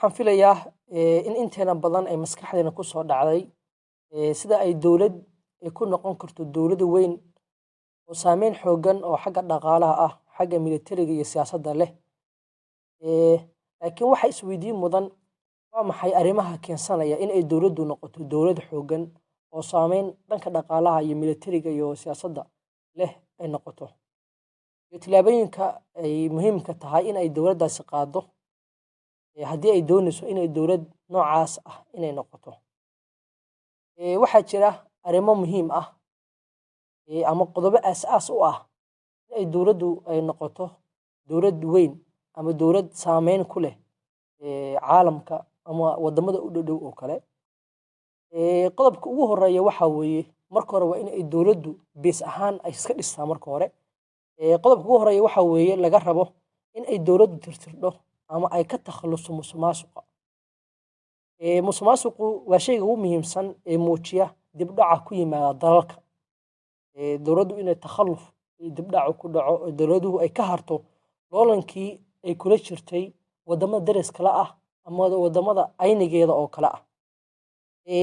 Waxaan filayaa in inteena badan ay maskaxdeena kusoo dhacday sida ay dowlad ay ku noqon karto dowlad weyn oo saameyn xooggan oo xagga dhaqaalaha ah, xagga militariga iyo siyaasadda leh. Laakiin waxa isweydiin mudan, waa maxay arrimaha keensanaya in ay dowladdu noqoto dowlad xooggan oo saameyn dhanka dhaqaalaha iyo militariga iyo siyaasadda leh ay noqoto, iyo tillaabooyinka ay muhiimka tahay in ay dowladdaasi qaado haddii ay doonayso inay dowlad noocaas ah inay noqoto? Waxaa jira arrimo muhiim ah ama qodobo aas-aas u ah in ay dowladdu ay noqoto dowlad weyn ama dowlad saameyn ku leh caalamka ama wadamada u dhow oo kale. Qodobka ugu horeeya waxaa weeye, marka hore waa in ay dowladdu base ahaan ay iska dhistaa marka hore. Qodobka ugu horeeya waxaa weeye laga rabo in ay dowladdu tirtirdho ama ay ka takhalusto musuqmaasuqa. Musuqmaasuqu waa shayga ugu muhiimsan ee muujiya dibdhaca ku yimaada dalalka. Dowladdu inay takhalluf iyo dibdhacu ku dhaco oo dowladuhu ay ka harto loolankii ay kula jirtay wadamada dariska la ah ama wadamada aynigeeda oo kale ah.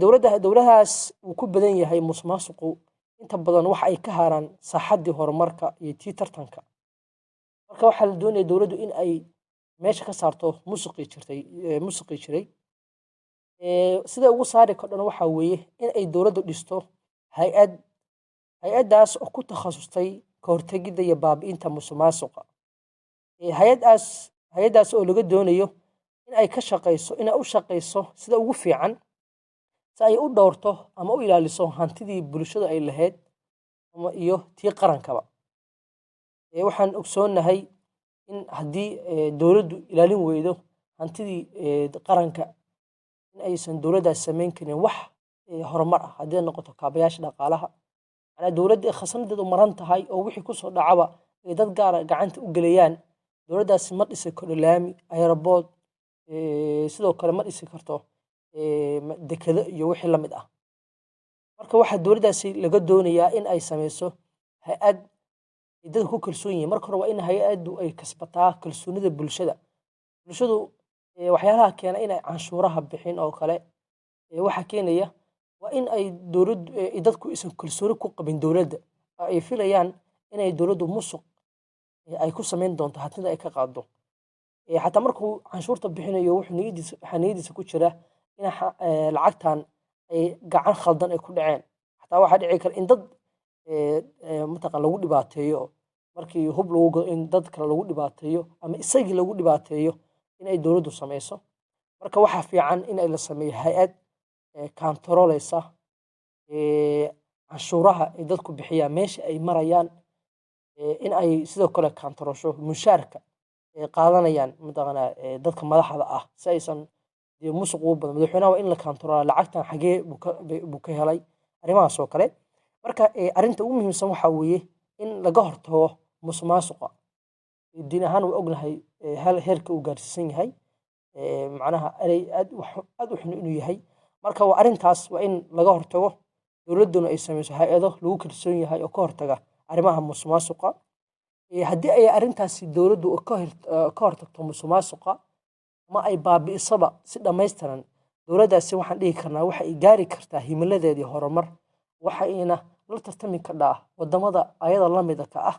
Dowladda, dowladahaas uu ku badan yahay musuqmaasuqu, inta badan waxa ay ka haraan saaxaddii horumarka iyo tii tartanka. Marka waxaa la doonaya dowladdu in ay meesha ka saarto musuqii jirtay, musuqii jiray. Sida ugu saari kardhona waxaa weeye in ay dowladdu dhisto hay'ad, hay'addaas oo ku takhasustay ka hortegidda iyo baabi'inta musuqmaasuqa. Hay'adaas, hay'addaas oo laga doonayo in ay ka shaqayso, inay u shaqayso sida ugu fiican si ay u dhowrto ama u ilaaliso hantidii bulshada ay lahayd ama iyo tii qarankaba. Waxaan ogsoonnahay in haddii dowladdu ilaalin weydo hantidii qaranka, in aysan dowladdaas samayn karin wax horumar ah, haddii ay noqoto kaabayaasha dhaqaalaha. Macnaa dowladda khasnadeedu maran tahay oo wixii kusoo dhacaba ay dad gaara gacanta u gelayaan, dowladdaasi ma dhisi karto laami, airport, sidoo kale ma dhisi karto dekado iyo wixii la mid ah. Marka waxaa dowladdaasi laga doonayaa in ay sameyso hay'ad ay dadka ku kalsoon yihiin. Marka hore waa in hay'addu ay kasbataa kalsoonida bulshada. Bulshadu waxyaalaha keena in ay canshuuraha bixin oo kale, waxaa keenaya waa in ay dowladdu, dadku aysan kalsooni ku qabin dowladda oo ay filayaan inay dowladdu musuq ay ku samayn doonto hantida ay ka qaado. Xataa markuu canshuurta bixinayo, wuxuu niyadiisa, waxaa niyadiisa ku jira in lacagtan ay gacan khaldan ay ku dhaceen. Xataa waxaa dhici kara in dad mataqan lagu dhibaateeyo markii hub lagu gado, in dad kale lagu dhibaateeyo ama isagii lagu dhibaateeyo in ay dowladdu sameyso. Marka waxaa fiican in ay la sameeyo hay'ad kantarooleysa canshuuraha ay dadku bixiyaan meesha ay marayaan, in ay sidoo kale kantaroosho mushaarka ay qaadanayaan mataqaanaa dadka madaxda ah, si aysan dee musuq ugu badan. Madaxweynaha waa in la kantaroolaa lacagtan xagee buu ka helay, arrimahaas oo kale. Marka arrinta ugu muhiimsan waxaa weeye in laga hortago musuqmaasuqa. Diin ahaan waa ognahay hal heerka uu gaarsiisan yahay, macnaha erey aad aad u xun inuu yahay. Marka waa arrintaas, waa in laga hortago, dowladduna ay sameyso hay'ado lagu kalsoon yahay oo ka hortaga arrimaha musuqmaasuqa. Haddii ay arrintaasi dowladdu ka hortagto musuqmaasuqa ama ay baabi'isaba si dhammaystiran, dowladdaasi waxaan dhihi karnaa waxa ay gaari kartaa himiladeedii horumar, waxayna la tartami kardhaa wadamada ayada la midka ah,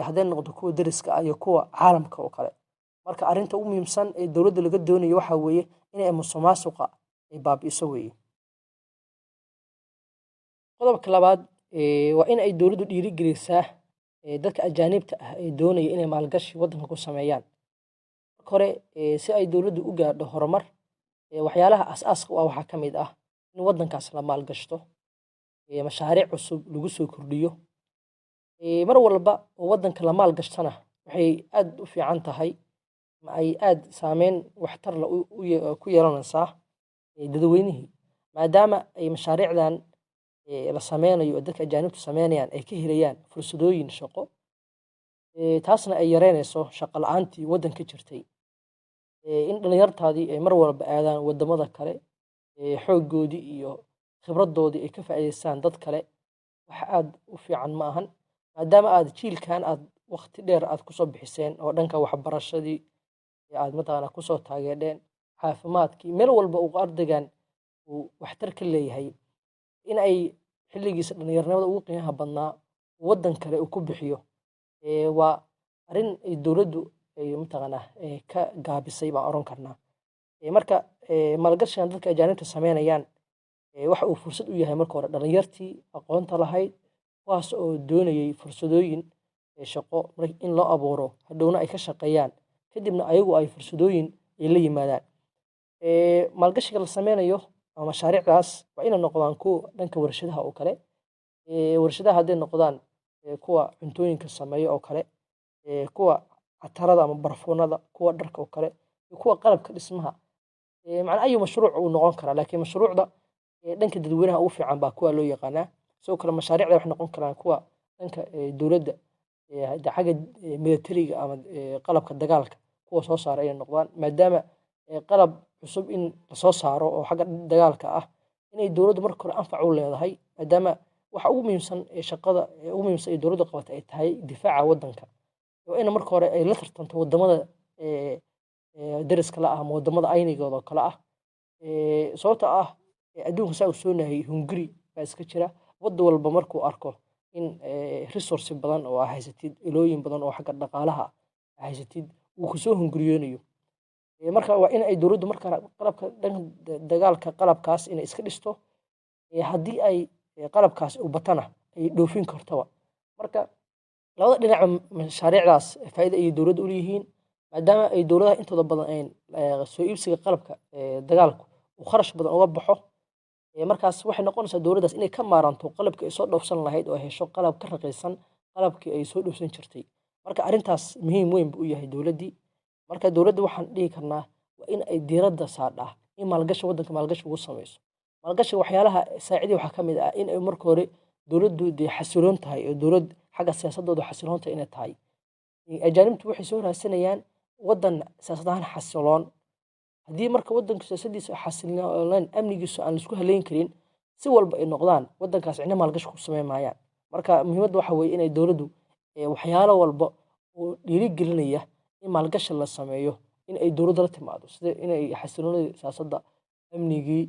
hadday noqoto kuwa deriska ah iyo kuwa caalamka oo kale. Marka arrinta ugu muhiimsan ee dowladda laga doonayo waxaa weeye inay musuqmaasuqa ay baabi'iso weeye. Qodobka labaad waa in ay dowladdu dhiirigelisaa dadka ajaanibta ah ee doonaya inay maalgashi waddanka ku sameeyaan. Marka hore, si ay dowladdu u gaadho horumar, waxyaalaha aas-aaska u ah waxaa ka mid ah in waddankaas la maalgashto, mashaariic cusub lagu soo kordhiyo. Mar walba oo waddanka la maalgashtana, waxay aad u fiican tahay ma ay aad saameyn waxtar leh ku yeelanaysaa dadweynihii, maadaama ay mashaariicdan la sameynayo oo dadka ajaanibtu sameynayaan ay ka helayaan fursadooyin shaqo, taasna ay yareynayso shaqo la'aantii waddanka jirtay. In dhalinyartaadii ay mar walba aadaan wadamada kale, xooggoodii iyo khibradoodii ay ka faa'iidaystaan dad kale, wax aad u fiican ma ahan, maadaama aad jiilkan aad waqti dheer aad kusoo bixiseen oo dhanka waxbarashadii aad mataqaanaa kusoo taageerdheen. caafimaadkii, meel walba uu ardaygan uu waxtar ka leeyahay, in ay xilligiisa dhallinyarnimada ugu qiimaha badnaa waddan kale uu ku bixiyo, waa arrin ay dowladdu ay mataqaanaa ka gaabisay baan oran karnaa. Marka maalgashigan dadka ajaanibta sameynayaan waxa uu fursad u yahay marka hore dhalinyartii aqoonta lahayd, kuwaas oo doonayay fursadooyin shaqo in loo abuuro, hadhowna ay ka shaqeeyaan, kadibna ayagu ay fursadooyin ay la yimaadaan. Maalgashiga la sameynayo ama mashaariicdaas waa inay noqdaan kuwa dhanka warshadaha oo kale. Warshadaha hadday noqdaan kuwa cuntooyinka sameeya oo kale, kuwa catarada ama barfuunada, kuwa dharka oo kale, iyo kuwa qalabka dhismaha, macnaa ayu mashruuc uu noqon karaa, laakiin mashruucda dhanka dadweynaha ugu fiican baa kuwa loo yaqaanaa. Sidoo kale mashaariicda waxay noqon karaan kuwa dhanka dowladda, xagga militariga ama qalabka dagaalka kuwa soo saara inay noqdaan, maadaama qalab cusub in lasoo saaro oo xagga dagaalka ah inay dowladdu marka hore anfac u leedahay, maadaama waxa ugu muhiimsan ee shaqada ugu muhiimsan ee dowladdu qabatay ay tahay difaaca waddanka. Waa in marka hore ay la tartanto wadamada dariska la ah ama wadamada aynigooda oo kale ah, sababta ah adduunka saa uu soonahay hunguri baa iska jira. Waddan walba markuu arko in resource badan oo aa haysatid, ilooyin badan oo xagga dhaqaalaha aa haysatid, uu kusoo hunguriyoonayo. Marka waa in ay dowladdu marka qalabka dhanka dagaalka qalabkaas inay iska dhisto, haddii ay qalabkaas uu batana ay dhoofin kartoba. Marka labada dhinac mashaariicdaas faa'iido ayay dowladda u leeyihiin, maadaama ay dowladaha intooda badan ay soo iibsiga qalabka dagaalku uu kharash badan uga baxo. Markaas waxay noqonaysaa dowladdaas inay ka maaranto qalabkii ay soo dhoofsan lahayd oo ay hesho qalab ka raqiisan qalabkii ay soo dhoofsan jirtay. Marka arrintaas muhiim weyn buu u yahay dowladdii. Marka dowladda waxaan dhihi karnaa waa in ay diiradda saadhaa in maalgashi waddanka maalgashi ugu sameyso. Maalgashiga waxyaalaha saacidiya waxaa ka mid ah in ay marka hore dowladdu dee xasiloon tahay oo dowlad xagga siyaasadooda xasiloon tahay inay tahay. Ajaanibtu waxay soo raadsanayaan waddan siyaasad ahaan xasiloon. Haddii marka waddanku siyaasadiisa xasilooneen, amnigiisu aan laisku haleyn karin, si walba ay noqdaan waddankaas cidna maalgashi ku sameyn maayaan. Marka muhiimadda waxa weeye inay dowladdu waxyaalo walba oo dhiirigelinaya in maalgashi la sameeyo in ay dowladda la timaado, sida inay xasiloonida siyaasadda, amnigii,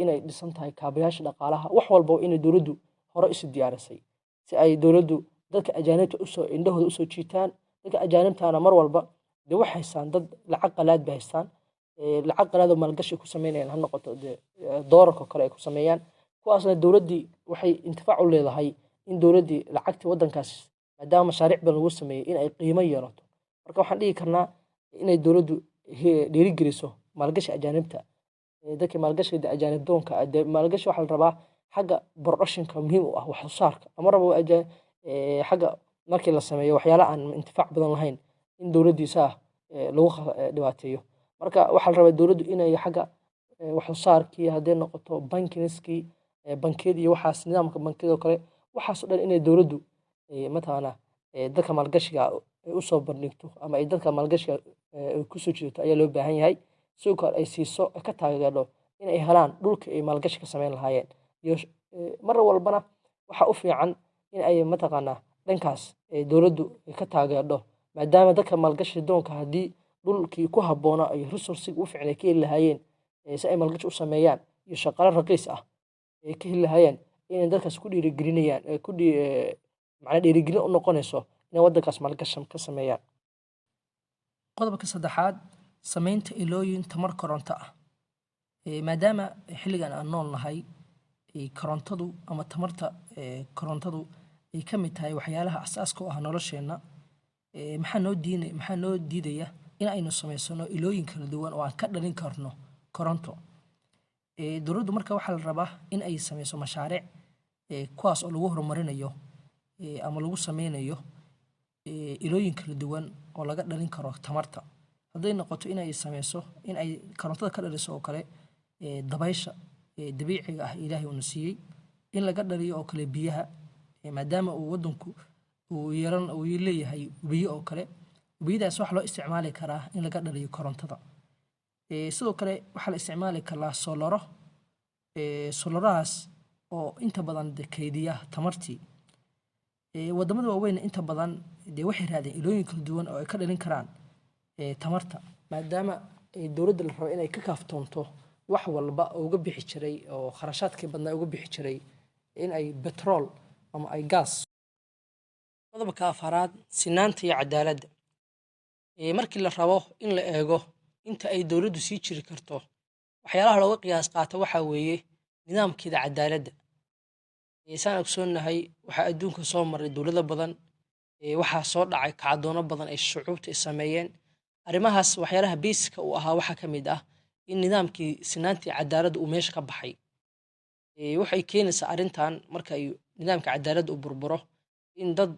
inay dhisan tahay kaabayaasha dhaqaalaha, wax walba inay dowladdu hore isu diyaarisay si ay dowladdu dadka ajaanibta usoo indhahooda usoo jiitaan. Dadka ajaanibtana mar walba dee waxay haystaan dad lacag qalaad bay haystaan, lacag qalaad oo maalgashi ku sameynayaan, ha noqoto dee doolarka oo kale ay ku sameeyaan. Kuwaasna dowladdii waxay intifaac u leedahay in dowladdii lacagtii waddankaas, maadaama mashaariic badan lagu sameeyey, in ay qiimo yeelato. Marka waxaan dhihi karnaa inay dowladdu dhiirigeliso maalgashi ajaanibta, dadka maalgashiga ajaanib doonka ah. Dee maalgashi waxaa la rabaa xagga productionka muhiim u ah wax soo saarka. Lama rabo xagga markii la sameeyo waxyaala aan intifaac badan lahayn in dowladdiisa lagu dhibaateeyo. Marka waxaa la rabaa dowladdu inay xagga wax soo saarkii, hadday noqoto bankiniskii, bankiyada iyo waxaas, nidaamka bankiyada oo kale, waxaas oo dhan inay dowladdu mataqaanaa dadka maalgashiga ay usoo bandhigto ama ay dadka maalgashiga ay kusoo jiidato ayaa loo baahan yahay. Sidoo kale ay siiso, ka taageerto in ay helaan dhulka ay maalgashi ka sameyn lahaayeen. Iyo mar walbana waxa u fiican in ay mataqaanaa dhankaas dowladdu ka taageerto, maadaama dadka maalgashi doonka haddii dhulkii ku habboonaa ay resourcega u fiican ay ka heli lahaayeen si ay maalgashi u sameeyaan iyo shaqaale raqiis ah ay ka heli lahaayeen, inay dadkaas ku dhiirigelinayaan, ku macnaa dhiirigelin u noqonayso inay waddankaas maalgashi ka sameeyaan. Qodobka saddexaad, samaynta ilooyin tamar koronto ah. Maadaama xilligan aan nool nahay korontadu ama tamarta korontadu ay ka mid tahay waxyaalaha asaaska u ah nolosheenna, maxaa noo diidaya in aynu samaysano ilooyin kala duwan oo aan ka dhalin karno koronto? Dowladdu marka waxaa la rabaa in ay sameyso mashaariic kuwaas oo lagu horumarinayo ama lagu sameynayo ilooyin kala duwan oo laga dhalin karo tamarta. Hadday noqoto in ay sameyso in ay korontada ka dhaliso oo kale dabaysha dabiiciga ah Ilaahay uuna siiyey, in laga dhaliyo oo kale biyaha, maadaama uu waddanku uu yeelan uu leeyahay biyo oo kale, biyadaas waxaa loo isticmaali karaa in laga dhaliyo korontada. Sidoo kale waxaa la isticmaali karaa soolaro, soolarahaas oo inta badan de kaydiya tamartii. Wadamada waaweyn inta badan dee waxay raadeen ilooyin kala duwan oo ay ka dhalin karaan tamarta, maadaama Dowladda la rabo inay ka kaaftoonto wax walba oo uga bixi jiray oo kharashaadkii badnaa uga bixi jiray in ay betrool ama ay gaas. Qodobka afaraad, sinaanta iyo cadaaladda. Markii la rabo in la eego inta ay dowladdu sii jiri karto, waxyaalaha looga qiyaas qaato waxaa weeye nidaamkeeda cadaaladda. Saan ogsoonnahay, waxaa adduunka soo maray dowlado badan, waxaa soo dhacay kacdoono badan ay shucuubta ay sameeyeen. Arrimahaas waxyaalaha basic-ka uu ahaa waxaa ka mid ah in nidaamkii sinaantii cadaaladda uu meesha ka baxay. Waxay keenaysaa arrintan, marka ay nidaamka cadaaladda uu burburo, in dad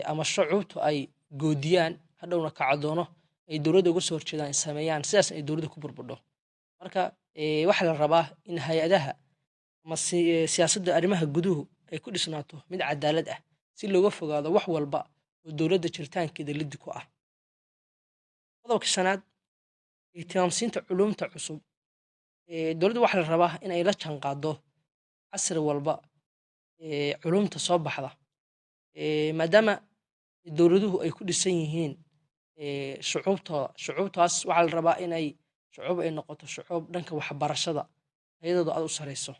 ama shucuubtu ay goodiyaan, hadhowna kacdoono ay dowladda uga soo horjeedaan ay sameeyaan, sidaasna ay dowladda ku burburdho. Marka waxaa la rabaa in hay-adaha ama siyaasadda arrimaha guduhu ay ku dhisnaato mid cadaalad ah, si looga fogaado wax walba oo dowladda jiritaankeeda liddi ku ah. Qodobka shanaad, ihtimaamsiinta culuumta cusub. Dowladda waxaa la rabaa in ay la jaanqaado casri walba culuumta soo baxda, maadaama dowladuhu ay ku dhisan yihiin shucuubtooda. Shucuubtaas waxaa la rabaa inay shucuub ay noqoto shucuub dhanka waxbarashada tayadooda aad u sareyso.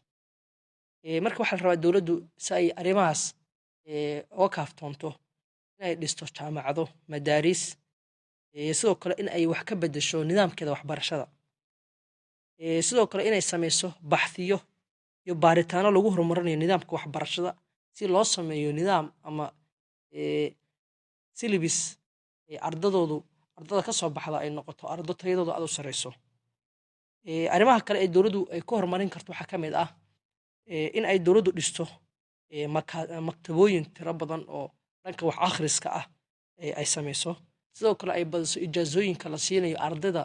Marka waxaa la rabaa dowladdu, si ay arrimahaas uga kaaftoonto, inay dhisto jaamacado, madaariis, sidoo kale in ay wax ka bedesho nidaamkeeda waxbarashada, sidoo kale inay sameyso baxthiyo iyo baaritaano lagu horumarinayo nidaamka waxbarashada, si loo sameeyo nidaam ama syllabus ardadoodu, ardada ka soo baxda ay noqoto ardo tayadooda aad u sareyso. Arrimaha kale ee dowladdu ay ku horumarin karto waxaa ka mid ah in ay dowladdu dhisto maktabooyin tiro badan oo dhanka wax akhriska ah ay sameyso, sidoo kale ay badiso ijaazooyinka la siinayo ardayda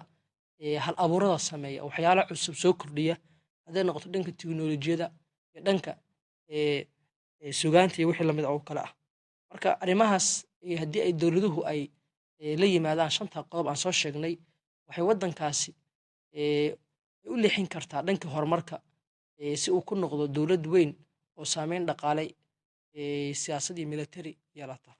hal abuurada sameeya, waxyaala cusub soo kordhiya, hadday noqoto dhanka tiknolojiyada iyo dhanka sugaanta iyo wixii lamid oo kale ah. Marka arrimahaas haddii ay dowladuhu ay la yimaadaan shanta qodob aan soo sheegnay, waxay waddankaasi u leexin kartaa dhanka horumarka, si uu ku noqdo dowlad weyn oo saameyn dhaqaale, siyaasad iyo military yeelata.